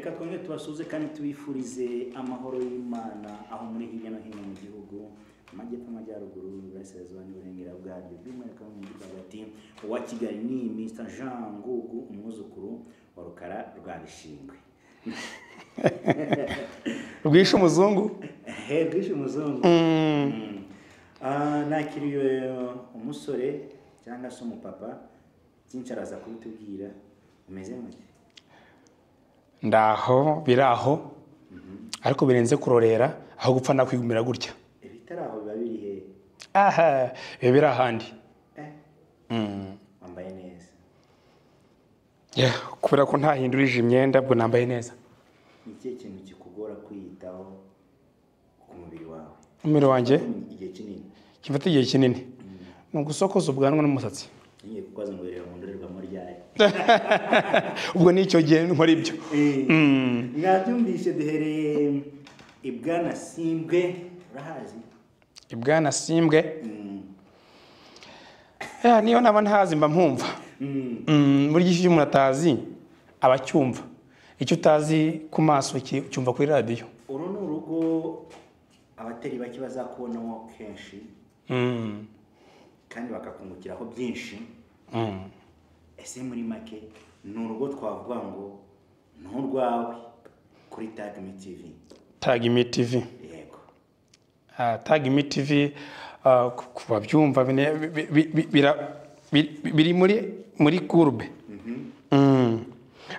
Reka twongere tubasuhuze kandi tubifurize amahoro y'Imana aho muri hirya no hino mu gihugu, amajyepfo, amajyaruguru, iburasirazuba n'uburengera bwaryo, by'umwihariko mu mujyi rwagati wa Kigali. Ni Mr Jean Ngugu, umwuzukuru wa Rukara rwa Bishingwe. Rwishe umuzungu. He, rwishe umuzungu. Nakiriye umusore cyangwa se umupapa, byinshi araza kubitubwira. Umeze mute? Ndaho, biraho, ariko birenze kurorera, aho gupfa nakwigumira gutya. Ibitari aho biba biri he? Aha, biba biri ahandi. Wambaye neza. Yeah, kubera ko ntahindurije imyenda, ubwo nambaye neza. Ni ikihe kintu kikugora kwiyitaho ku mubiri wawe? Umubiri wanjye? Igihe kinini. Kimfata igihe kinini ni ugusokoza ubwanwa n'umusatsi. Ngiye kukubaza ngo bireba mu ndorerwamo ryari? Ubwo ni icyo gihe nkora ibyo. Mwabyumvishe, duhereye Ibwana Simbwe, urahazi? Ibwana Simbwe? Niyo naba ntazi mba mpumva. Burya icyo umuntu atazi aba acyumva. Icyo utazi ku maso cyumva kuri radiyo. Uru ni urugo abatari bake bazakubonamo kenshi kandi bakakungukiraho byinshi. Ese muri make ni urugo twavuga ngo ni urwawe kuri Tag Me TV? Tag Me TV. Yego. Tag Me TV, ku babyumva, biri muri courbe.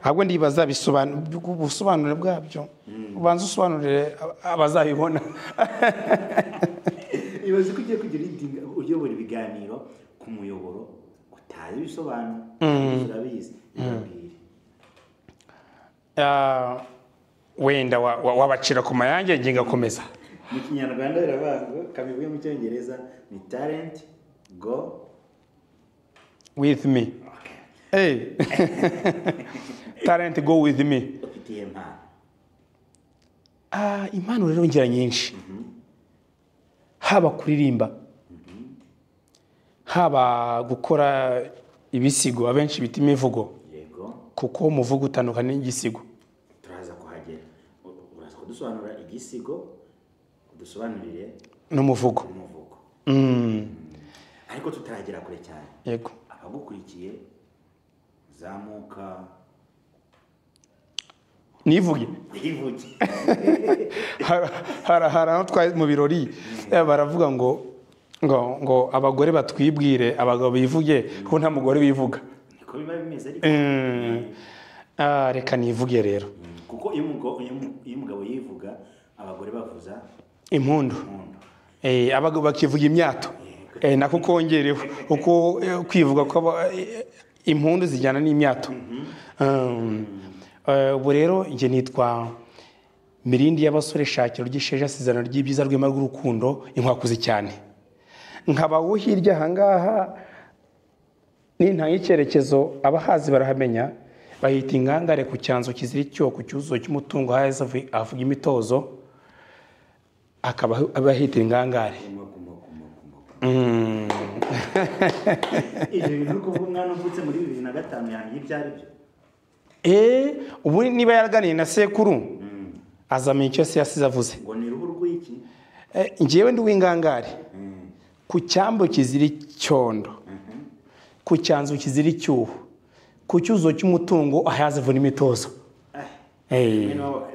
Ahubwo ndibaza ubusobanuro bwabyo, ubanza usobanurire abazabibona. Ibaze ko ugiye kugira uyobora ibiganiro ku muyoboro utazi ibisobanuro, urabizi, birabwire. Wenda wabacira ku mayange, nge ngakomeza. Mu Kinyarwanda biravuga ngo, kabivuye mu Cyongereza, ni talent go with me. Hey. Talent go with me. Ufite iyihe mpano? Impano rero ngira nyinshi, haba kuririmba, haba gukora ibisigo abenshi bita imivugo. Kuko umuvugo utandukanye n'igisigo. Turaza kuhagera. Uraza kudusobanurira igisigo, udusobanurire n'umuvugo. N'umuvugo. Ariko tutaragera kure cyane, abagukurikiye, zamuka. Nivuge. Nivuge. Hari aho twari mu birori, baravuga ngo abagore batwibwire, abagabo bivuge, kuko nta mugore wivuga. Niko biba bimeze ariko. Reka nivuge rero. Kuko iyo umugabo yivuga, abagore bavuza impundu. Impundu. Abagabo bakivuga imyato. Nako kongereho kuko kwivuga ko impundu zijyana n'imyato. Ubu rero njye nitwa Mirindi y'abasore, shakiro ry'isheja, sizana ry'ibyiza, rwema rw'urukundo, inkwakuzi cyane. Nkaba wo hirya ahangaha n'intanga icyerekezo, abahazi barahamenya, bahita ingangare ku cyanzo kizira icyo, ku cyuzuzo cy'umutungo haheze avuga imitozo, akaba abahita ingangare. Guma, guma, guma, guma, guma. Ibyo bintu kuvuga umwana uvutse muri 2005 yamenye ibyo ari byo. Ubu niba yaraganiye na sekuru, azamenya icyo se yasize avuze. Ngo ni uruhu rw'iki? Njyewe ndi uw'ingangare ku cyambu kizira icyondo, ku cyanzu kizira icyuho, ku cyuzuzo cy'umutungo ahaze avuna imitozo. Mwene wabo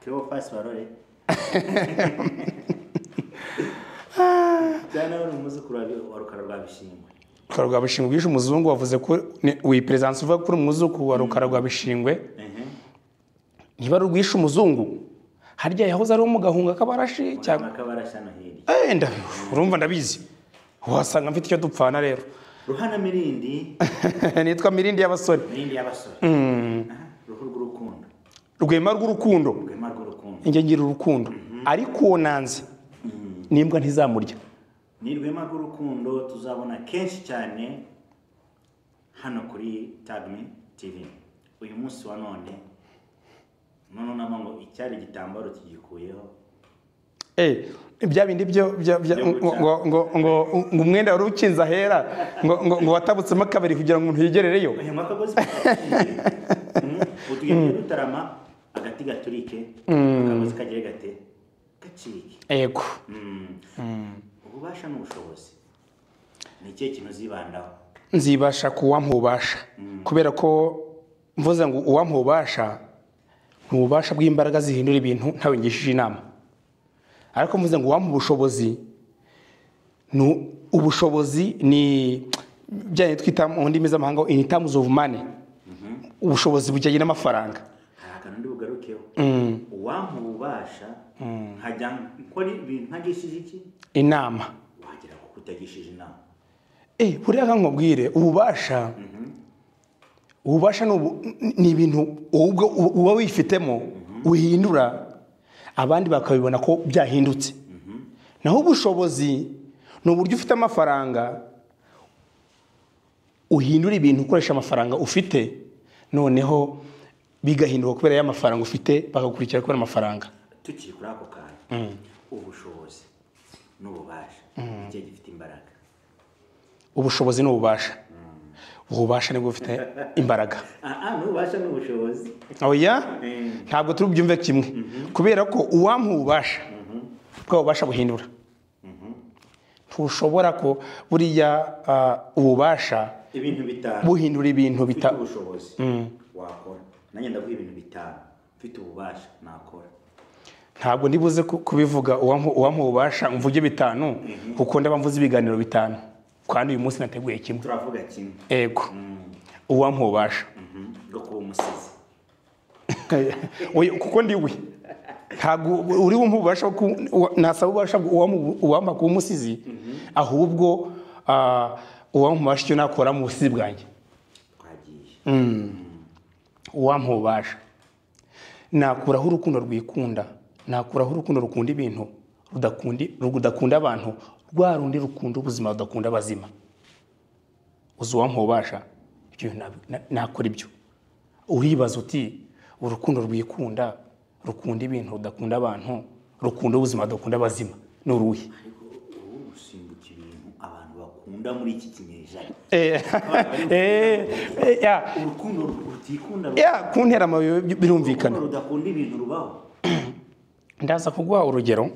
Cleophas Barore. Cyane wari umwuzukuru wa Rukara rwa Bishingwe. Rukara rwa Bishingwe wishe umuzungu, wavuze ko wiperesanse uvuga ko uri umwuzukuru wa Rukara rwa Bishingwe. Niba ari urwishe umuzungu, harya yahoze ari mu gahunga k'abarashi cyangwa Akabarashi hano hirya. Urumva ndabizi. Wasanga mfite icyo dupfana rero. Ruhana Mirindi. Nitwa Mirindi y'abasore. Mirindi y'abasore. Ruhu rw'urukundo. Rwema rw'urukundo. Rwema rw'urukundo. Njye ngira urukundo. Ariko uwo nanze n'imbwa ntizamurya. Ni rwema rw'urukundo tuzabona kenshi cyane hano kuri Tag Me TV. Uyu munsi wa none none nabo ngo icyari igitambaro kigikuyeho. Bya bindi byo ngo ngo ngo ngo umwenda wari ukinze ahera, ngo watabutsemo kabiri kugira ngo umuntu yigerereyo. Uyu mwaka rwose utugiye dutarama Agati gaturike, akagozi kagere gate gacike. Yego. Ububasha n'ubushobozi ni ikihe kintu uzibandaho? Nzibasha ku uwampa ububasha, kubera ko mvuze ngo uwampa ububasha ni ububasha bw'imbaraga zihindura ibintu ntawe ngishije inama. Ariko mvuze ngo uwampa ubushobozi, ni ubushobozi ni bya twita mu ndimi z'amahanga in terms of money, ubushobozi bujyanye n'amafaranga. Hari akantu ndi bugarukeho. Uwampa ububasha nkajya nkora ibintu ntagishije iki? Inama. Wagera ku kutagishije inama. Buriya nkubwire, ububasha ububasha ni ibintu ubwo uba wifitemo uhindura abandi bakabibona ko byahindutse. Naho ubushobozi ni uburyo ufite amafaranga uhindura ibintu ukoresha amafaranga ufite, noneho bigahinduka kubera ya mafaranga ufite, bakagukurikira kubera amafaranga. Tukiri kuri ako kantu, ubushobozi n'ububasha igihe gifite imbaraga. Ubushobozi n'ububasha, ububasha nibwo bufite imbaraga. N'ububasha n'ubushobozi. Oya, ntabwo turi bubyumve kimwe, kubera ko uwampa ububasha bwa bubasha buhindura. Ntushobora ko buriya ububasha ibintu bitanu buhindura ibintu bitanu. Ubushobozi wakora, nanjye ndaguha ibintu bitanu mfite ububasha nakora. Ntabwo ndibuze kubivuga uwampa ububasha mvuge bitanu, kuko ndaba mvuze ibiganiro bitanu kandi uyu munsi nateguye kimwe. Turavuga kimwe. Ego. Uwampa ububasha bwo kuba umusizi. Kuko ndi we. Ntabwo uri wumpa ububasha, nasaba ububasha uwampa kuba umusizi, ahubwo uwampa ububasha icyo nakora mu busizi bwanjye. Twagiye. Uwampa ububasha nakuraho urukundo rwikunda, nakuraho urukundo rukunda ibintu rudakunda abantu, rwa rundi rukunda ubuzima rudakunda abazima. Uzi uwampa ububasha ibyo nakora ibyo. Uribaza uti urukundo rwikunda rukunda ibintu rudakunda abantu, rukunda ubuzima rudakunda abazima ni uruhe? Ariko ubu usimbuka ibintu abantu bakunda muri iki kinyejana. Urukundo rutikunda kuntera amabuye birumvikana. Urukundo rudakunda ibintu rubaho. Ndaza kuguha urugero.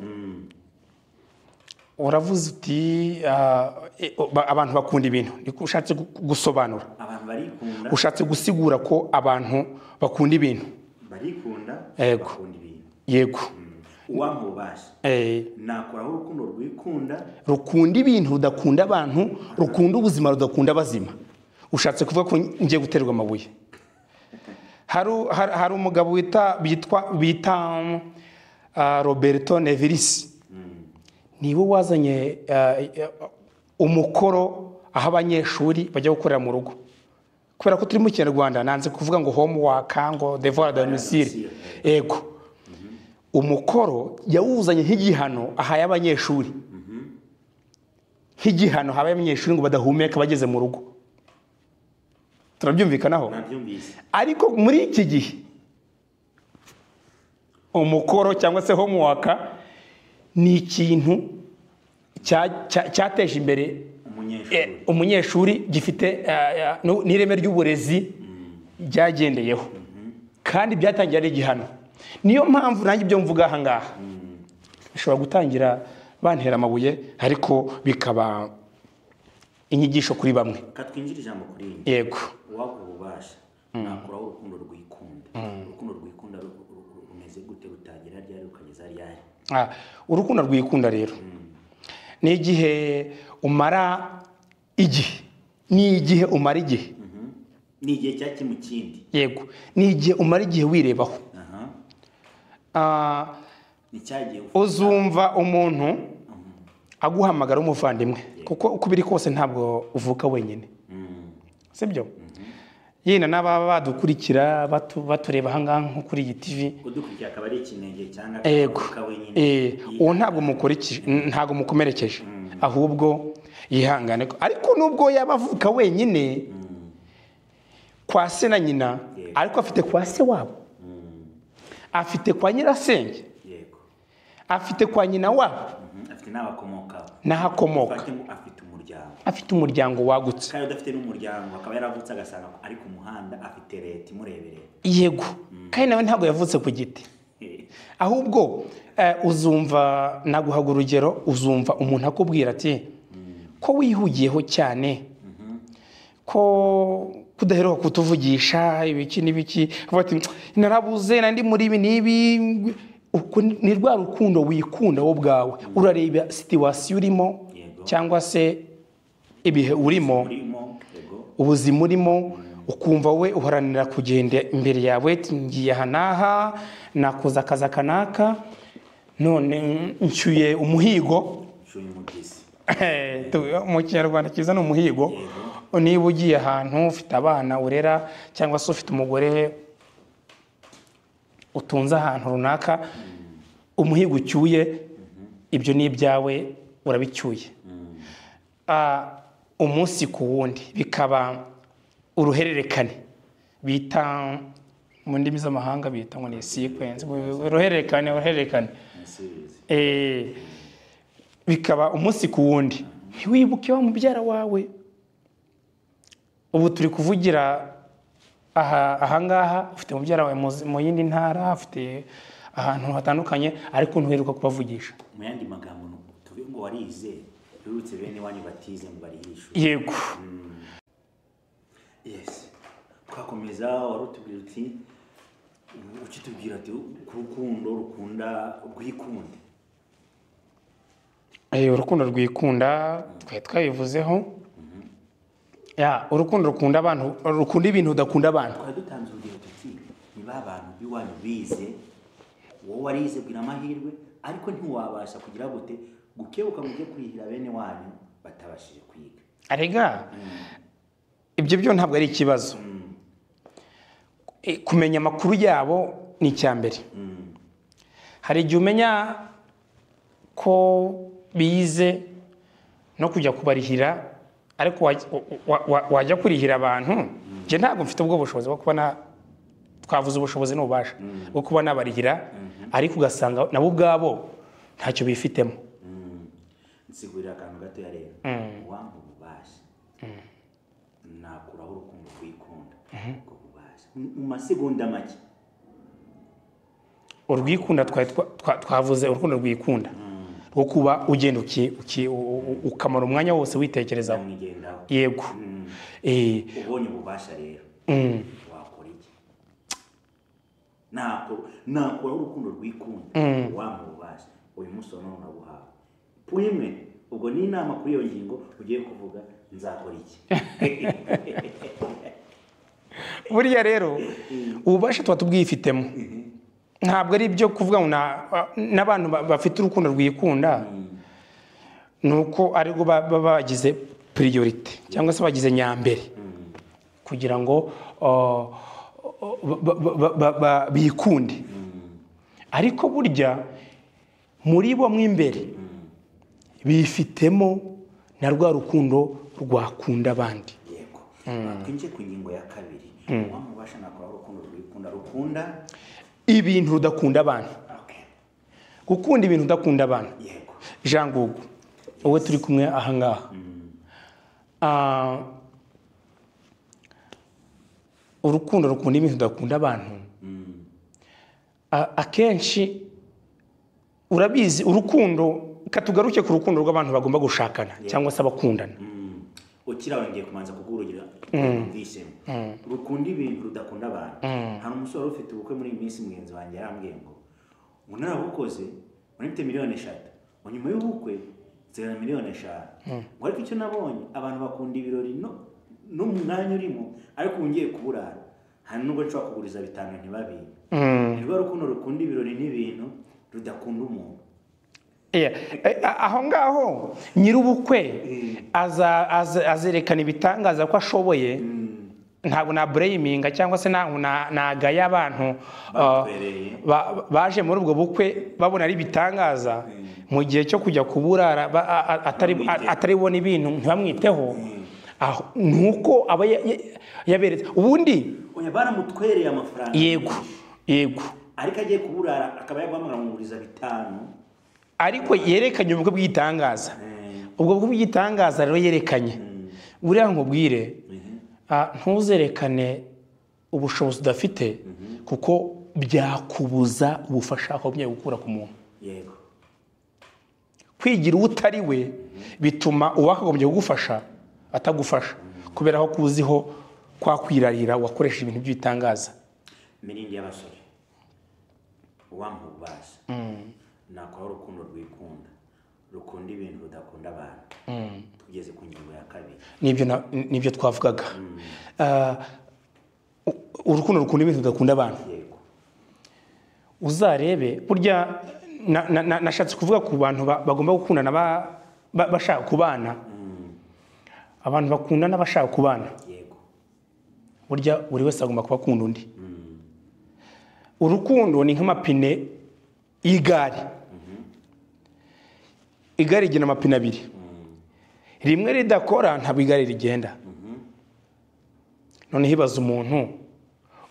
Uravuze uti abantu bakunda ibintu, niko ushatse gusobanura. Abantu barikunda. Ushatse gusigura ko abantu bakunda ibintu. Barikunda, bakunda ibintu. Yego. Uwampa ububasha nakoraho urukundo rwikunda, rukunda ibintu rudakunda abantu, rukunda ubuzima rudakunda abazima. Ushatse kuvuga ko ngiye guterwa amabuye. Hari umugabo bita Roberto Nevilis. Niwe wazanye umukoro aho abanyeshuri bajya gukorera mu rugo. Kubera ko turi mu Kinyarwanda nanze kuvuga ngo homework ngo devoir à domicile. Yego. Umukoro yawuzanye nk'igihano ahaye abanyeshuri. Nk'igihano habaye abanyeshuri ngo badahumeka bageze mu rugo. Turabyumvikanaho? Nabyumvise. Ariko muri iki gihe umukoro cyangwa se homework ni ikintu cyateje imbere umunyeshuri, gifite n'ireme ry'uburezi ryagendeyeho, kandi byatangiye ari igihano. Niyo mpamvu nanjye ibyo mvuga aha ngaha bishobora gutangira bantera amabuye, ariko bikaba inyigisho kuri bamwe. Katwinjira ijambo kuri iyi. Yego. Uwampa ububasha nakuraho urukundo rwikunda. Urukundo rwikunda rumeze gute, rutagira ryari rukageza ryari? Urukundo rwikunda rero ni igihe umara igihe, ni igihe umara igihe, ni igihe cya kimwe kindi. Yego, ni igihe umara igihe wirebaho. Ni cyagiye uzumva umuntu aguhamagara umuvandimwe, kuko uko biri kose ntabwo uvuka wenyine, sibyo? Yina n'ababa badukurikira batureba aha ngaha nko kuri iyi TV, udukurikira akaba ari ikinenge cyangwa akavuka wenyine, uwo ntabwo mukurikije, ntabwo mukomerekeje, ahubwo yihangane. Ariko nubwo yaba avuka wenyine kwa se na nyina, ariko afite kwa se wabo, afite kwa nyirasenge, afite kwa nyina wabo, afite n'abakomoka, n'ahakomoka, afite umuryango. Afite umuryango wagutse. Kandi udafite n'umuryango akaba yaravutse agasanga ari ku muhanda afite leta imureberera. Yego. Kandi nawe ntabwo yavutse ku giti. Ahubwo uzumva, naguhaga urugero, uzumva umuntu akubwira ati ko wihugiyeho cyane, ko kudaheruka kutuvugisha ibiki n'ibiki, ati narabuze nandi muri ibi n'ibi. Uko ni rwa rukundo wikunda wowe ubwawe, urareba situation urimo cyangwa se ibihe urimo, ubuzima urimo, ukumva we uharanira kugenda imbere yawe, ngiye aha n'aha, nakoze akazi aka n'aka, none nshyuye umuhigo. Mu Kinyarwanda cyiza ni umuhigo. Niba ugiye ahantu ufite abana urera cyangwa se ufite umugore utunze ahantu runaka, umuhigo ucyuye, ibyo ni ibyawe, urabicyuye. Umunsi ku wundi bikaba uruhererekane, bita mu ndimi z'amahanga bita ngo ni sequence, uruhererekane. Bikaba umunsi ku wundi, ntiwibuke wa mubyara wawe. Ubu turi kuvugira aha ngaha, ufite mubyara wawe mu yindi ntara, ufite ahantu hatandukanye, ariko ntuheruka kubavugisha. Mu yandi magambo tuvuge ngo warize, birutse bene wanyu batize ngo barihishwe. Yego. Yes. Twakomeza, warutubwira uti ukitubwira ati ku rukundo rukunda rwikunde. Urukundo rwikunda twe twabivuzeho. Ya, urukundo rukunda abantu, rukunda ibintu udakunda abantu. Twari dutanze urugero tuti ni ba bantu biwanyu bize, wowe warize bwira amahirwe, ariko ntiwabasha kugira gute gukebuka ngo ujye kurihira bene wanyu batabashije kwiga. Arega ibyo byo ntabwo ari ikibazo. Kumenya amakuru yabo ni icyambere. Hari igihe umenya ko bize no kujya kubarihira, ariko wajya kurihira abantu, nje ntabwo mfite ubwo bushobozi bwo kubona, twavuze ubushobozi n'ububasha bwo kuba nabarihira, ariko ugasanga nabo ubwabo ntacyo bifitemo. Nsigurira akantu gato ya rero, wampa ububasha nakuraho urukundo rwikunda, ubwo bubasha mu masegonda make. Urwikunda twavuze urukundo rwikunda rwo kuba ugenda ukamara umwanya wose witekerezaho. Yego. Ubonye ububasha rero wakora iki? Nakora urukundo rwikunda, wampa ububasha uyu munsi wa none urabuhawe imwe. Ubwo ni inama kuri iyo ngingo ugiye kuvuga, nzakora iki? Buriya rero ububasha tuba tubwifitemo, ntabwo ari ibyo kuvuga ngo n'abantu bafite urukundo rwikunda nuko ariko baba bagize priority cyangwa se bagize nyambere kugira ngo bikunde. Ariko burya muri bo mwimbere bifitemo na rwa rukundo rwakunda abandi. Yego. Twinjiye ku ngingo ya kabiri. Wamubasha nakora urukundo rwikunda, rukunda ibintu rudakunda abantu. Gukunda ibintu udakunda abantu. Yego. Jean Gugu, wowe turi kumwe aha ngaha. Urukundo rukunda ibintu udakunda abantu. Akenshi urabizi urukundo, katugaruke ku rukundo rw'abantu bagomba gushakana cyangwa se abakundana. Ukiraho ngiye kumanza kugurugira ndishemo. Rukunda ibintu rudakunda abantu. Hari umusore ufite ubukwe muri iyi minsi, mugenzi wanjye yarambwiye ngo narabukoze mfite miliyoni 3, nyuma y'ubukwe nzera miliyoni 5. Ngo ariko icyo nabonye abantu bakunda ibirori no mu mwanya urimo, ariko ngiye kuburara hari nubwo nshobora kuguriza 5 ntibabiri. Ni rwa rukundo rukunda ibirori n'ibintu rudakunda umuntu. Aho ngaho nyir'ubukwe azerekana ibitangaza ko ashoboye. Ntabwo na blaminga cyangwa se nagaya abantu baje muri ubwo bukwe babona ari ibitangaza, mu gihe cyo kujya kuburara atari bona ibintu ntibamwiteho. Nuko aba yaberetse ubundi baramutwereye amafaranga. Yego, yego. Ariko agiye kuburara akaba yaguhamagara muguriza 5, ariko yerekanye ubukwe bw'itangaza. Ubwo bw'igitangaza rero yerekanye, buriya nkubwire, ntuzerekane ubushobozi udafite, kuko byakubuza ubufasha wagombye gukura ku muntu. Yego. Kwigira uwo utari we bituma uwakagombye kugufasha atagufasha, kubera aho kuziho kwa kwirarira wakoresha ibintu by'ibitangaza. Mirindi y'abasore, uwampa ububasha nakora urukundo rwikunda, rukunda ibintu rudakunda abantu. Tugeze ku ngingo ya kabiri. Nibyo twavugaga. Urukundo rukunda ibintu rudakunda abantu. Yego. Uzarebe burya nashatse kuvuga ku bantu bagomba gukundana bashaka kubana. Abantu bakundana bashaka kubana. Yego. Burya buri wese agomba kuba akunda undi. Urukundo ni nk'amapine y'igare. Igare rigira amapine abiri. Rimwe ridakora ntabwo igare rigenda. Noneho ibaza umuntu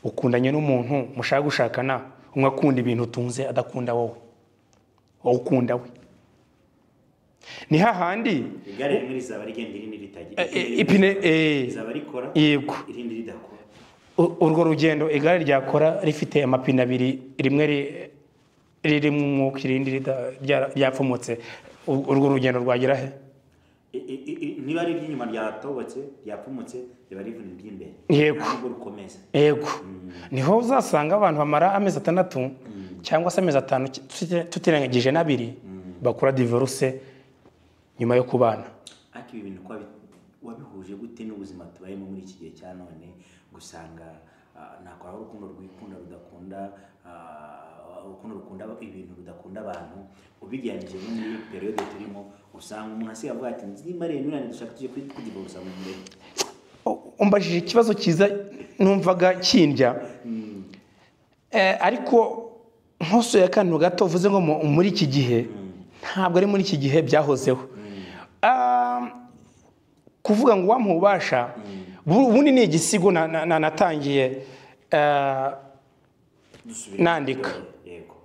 ukundanye n'umuntu mushaka gushakana, umwe akunda ibintu utunze adakunda wowe, wowe ukunda we. Ni hahandi igare rimwe rizaba rigenda irindi ritagira. Ipine rizaba rikora, yego, irindi ridakora. Urwo rugendo igare ryakora rifite amapine abiri, rimwe ririmo umwuka irindi ryapfumutse, urwo rugendo rwagera he? Niba ari iry'inyuma ryatobotse ryapfumutse, riba rivuna iry'imbere. Yego. Ntabwo rukomeza. Yego. Niho uzasanga abantu bamara amezi 6 cyangwa se amezi 5 tutirengagije n'abiri, bakora divorce nyuma yo kubana. Ariko ibi bintu wabihuje gute n'ubuzima tubayemo muri iki gihe cya none, gusanga nakora urukundo rwikunda rudakunda, urukundo rukunda ibintu rudakunda abantu, ubigereranyije no muri periode turimo, usanga umuntu asigaye avuga ati nimba nani dushaka tujye kudivorce mu murenge. Umbajije ikibazo cyiza numvaga kindya. Ariko nkosoye akantu gato uvuze ngo muri iki gihe, ntabwo ari muri iki gihe byahozeho. Kuvuga ngo wampa ububasha, ubundi ni igisigo natangiye nandika. Yego.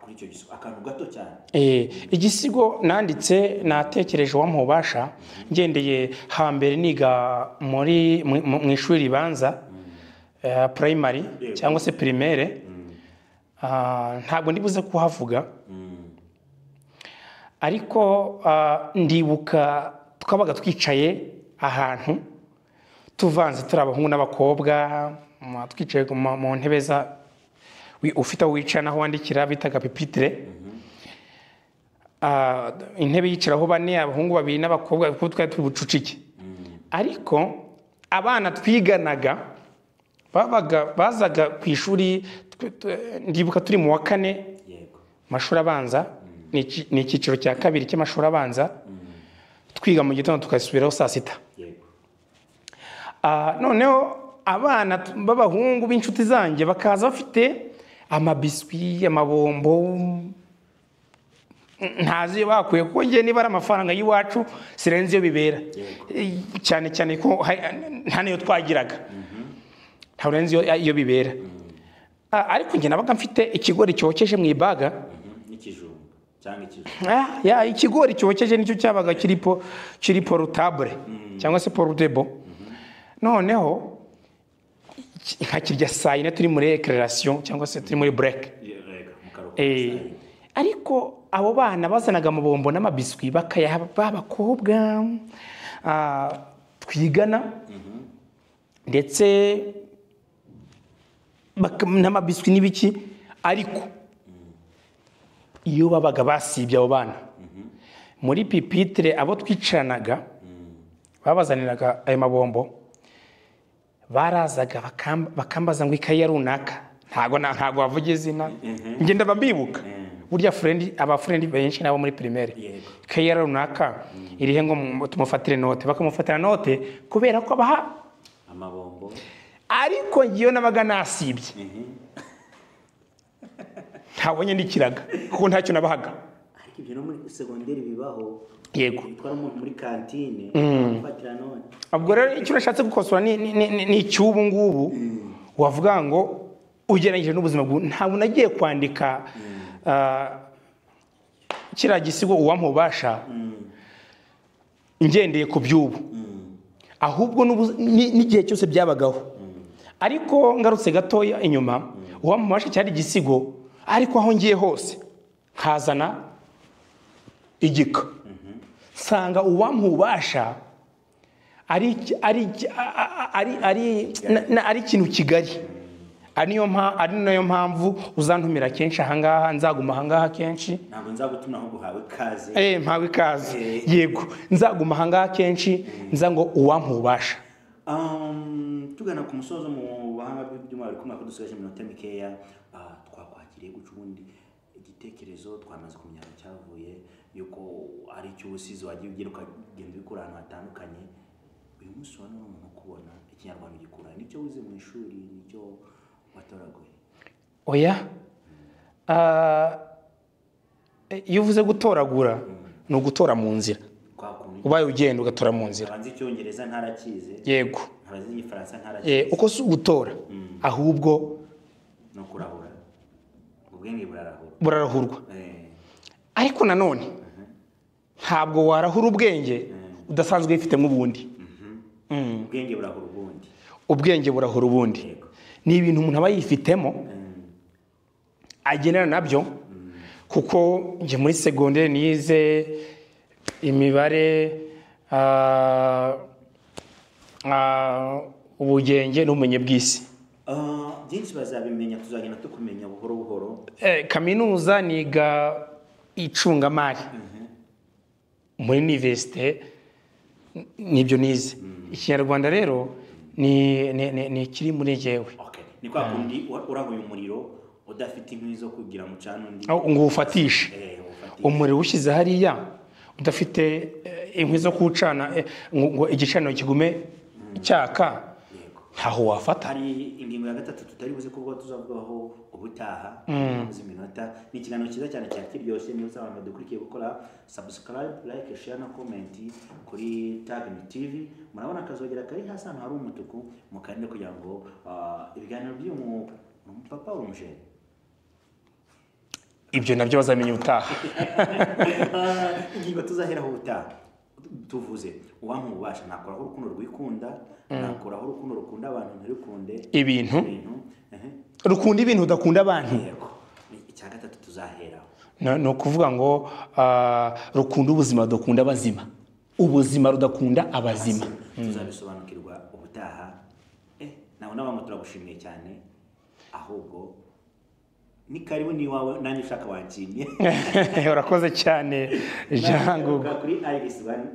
Kuri icyo gisigo akantu gato cyane. Igisigo nanditse natekereje wampa ububasha ngendeye hambere niga muri mu ishuri ribanza, primary cyangwa se primaire. Ntabwo ndibuze kuhavuga. Ariko ndibuka twabaga twicaye ahantu tuvanze turi abahungu n'abakobwa, twicaye mu ntebe za ufite aho wicara naho wandikira bitaga pupitre. Intebe yicaraho bane, abahungu babiri n'abakobwa, kuko twari turi bucucike. Ariko abana twiganaga bazaga ku ishuri, ndibuka turi mu wa kane mashuri abanza, ni icyiciro cya kabiri cy'amashuri abanza, twiga mu gitondo tukasubiraho saa 6. Noneho abana b'abahungu b'inshuti zanjye bakaza bafite amabiswi, amabombo, ntazi bakuye, kuko ngiye niba ari amafaranga y'iwacu sirenze iyo bibera, cyane cyane ko nta niyo twagiraga, ntarenze iyo bibera. Ariko njye nabaga mfite ikigori cyokeje mu ibaga, n'ikijumba. Ikigori cyokeje nicyo cyabaga kiri portable cyangwa se portable. Noneho nkakirya saa 4 turi muri recreation cyangwa se turi muri break. Ariko abo bana bazanaga amabombo n'amabiswi bakayaha babakobwa twigana, ndetse n'amabiswi n'ibiki. Ariko iyo babaga basibye abo bana muri pipitre, abo twicaranaga babazaniraga ayo mabombo, barazaga bakambaza ngo ikayi ya runaka, ntago bavuga izina, njye ndaba mbibuka. Burya friend, aba friend benshi nabo muri primaire, ikayi ya runaka irihe ngo tumufatire note, bakamufatira note kubera ko abaha amabombo. Ariko ngiyo nabaga nasibye ntabonye ndikiraga, kuko ntacyo nabahaga. Ariko ibyo no muri secondaire bibaho. Yego. Bitwara umuntu muri kantine afatira none. Ubwo rero icyo nashatse gukosora ni icy'ubu ngubu, wavuga ngo ugereranyije n'ubuzima ntabwo nagiye kwandika kiriya gisigo uwampa ububasha. Ngendeye ku by'ubu, ahubwo n'igihe cyose byabagaho. Ariko ngarutse gatoya inyuma, uwampa ububasha cyari igisigo, ariko aho ngiye hose nkazana igika, nsanga uwampa ububasha ari ikintu kigari. Ari nayo mpamvu uzantumira kenshi ahangaha, nzaguma ahangaha kenshi. Ntabwo nzagutuma ahubwo uhawe ikaze. Mpawe ikaze, yego, nzaguma ahangaha kenshi, nza ngo uwampa ububasha. Tugana ku musozo mu buhanga bw'ibyuma bari kumwe ko dusigaje iminota mikeya, twakwakiriye guca ubundi igitekerezo twamaze kumenya cyavuye yuko ari icy'ubusizi wagiye ugira ukagenda ubikura ahantu hatandukanye. Uyu munsi wa none umuntu ukubona ikinyarwanda ugikura nicyo wize mu ishuri, nicyo watoraguye? Oya, iyo uvuze gutoragura ni ugutora mu nzira, ubaye ugenda ugatora mu nzira. Abanzi icyongereza ntarakize, yego, abazi igifaransa ntarakize. Uko si ugutora, ahubwo no kurahura, ubwenge burarahurwa. Ariko nanone ntabwo warahura ubwenge udasanzwe wifitemo ubundi. Ubwenge burahura ubundi. Ubwenge burahura ubundi ni ibintu umuntu aba yifitemo, agenera nabyo. Kuko njye muri segonderi nize imibare, ubugenge n'ubumenyi bw'isi. Byinshi bazabimenya, tuzagenda tukumenya buhoro buhoro. Kaminuza niga icungamari muri universite, nibyo nize. Ikinyarwanda rero ni kiri muri jewe. Ni kwa kundi urahuye umuriro udafite inkwi zo kugira mucana undi ngo ufatishe umuriro ushyize hariya, udafite inkwi zo kucana ngo igicaniro kigume cyaka, ntaho wafata. Hari ingingo ya gatatu tutari buze kuvuga, tuzavugaho ubutaha muzi minota. Ni ikiganiro cyiza cyane cyari kiryoshye. Niba abantu badukurikiye gukora subscribe, like, share na comment kuri Tag Me TV, murabona akazogera kari hasi ahantu hari umutuku, mukande kugira ngo ibiganiro by'uyu papa urumujene ibyo nabyo bazamenya ubutaha. Ingingo tuzaheraho ubutaha tuvuze uwampa ububasha nakoraho urukundo rwikunda, nakoraho urukundo rukunda abantu ntirukunde ibintu, rukunda ibintu udakunda abantu. Icya gatatu tuzaheraho ni ukuvuga ngo rukunda ubuzima rudakunda abazima, ubuzima rudakunda abazima. Tuzabisobanukirwa ubutaha. Nawe n'abantu turagushimiye cyane, ahubwo ni karibu ni wawe nanjye ushaka wanshimye. Urakoze cyane Jango kuri Iris One.